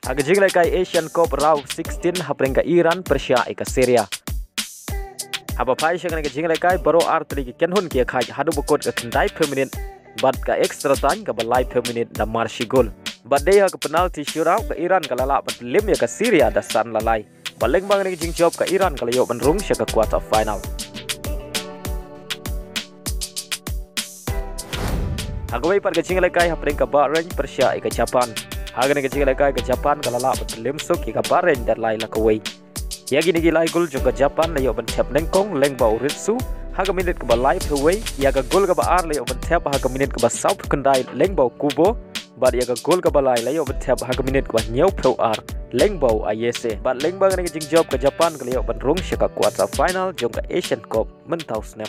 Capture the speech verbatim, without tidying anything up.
Ha ka jinglehkai Asian Cup round sixteen hapdeng ka Iran pyrshah ïa ka Syria. Haba phai sha kane ka jinglehkai baroh artylli ki kynhun ki ïakhaid haduh ba kut ka khyndai phew minit bad ka extra time kaba lai phew minit da mar shi gol. Bad dei ha ka penalty shootout ka Iran ka la lah ban tyllim ïa ka Syria da san la lai. Bad lyngba kane ka jingjop ka Iran ka la ïoh ban rung sha ka quarter final. Ha kawei pat ka jinglehkai hapdeng ka Bahrain pyrshah ïa ka Japan. Ha kane ka jinglehkai ka Japan ka la lah ban tyllim suk ïa ka Bahrain da lai la kawei. Ïa kine ki lai gol jong ka Japan la ïoh ban thep nyngkong lyngba u Ritsu ha ka minit kaba lai phew wei, ïa ka gol kaba ar la ïoh ban thep ha ka minit kaba saw phew khyndai lyngba u Kubo, bad ïa ka gol kaba lai la ïoh ban thep ha ka minit kaba hynñiew phew ar lyngba u Ayese. Bad lyngba kane ka jingjop ka Japan ka la ïoh ban rung sha ka quarter final jong ka Asian Cup mynta u snem.